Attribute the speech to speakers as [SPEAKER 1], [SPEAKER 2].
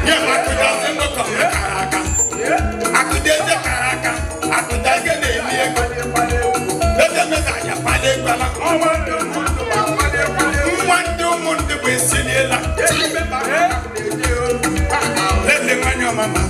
[SPEAKER 1] Nye m akụdazi nwoke ọma kara aka. Akụdaeze kara aka, akụdaeze na-eri ego. Eze meza ya kpala ekwela. Nwa ndị ụmụ ndị bụ esiliela. Lele nwanyị ọma ma.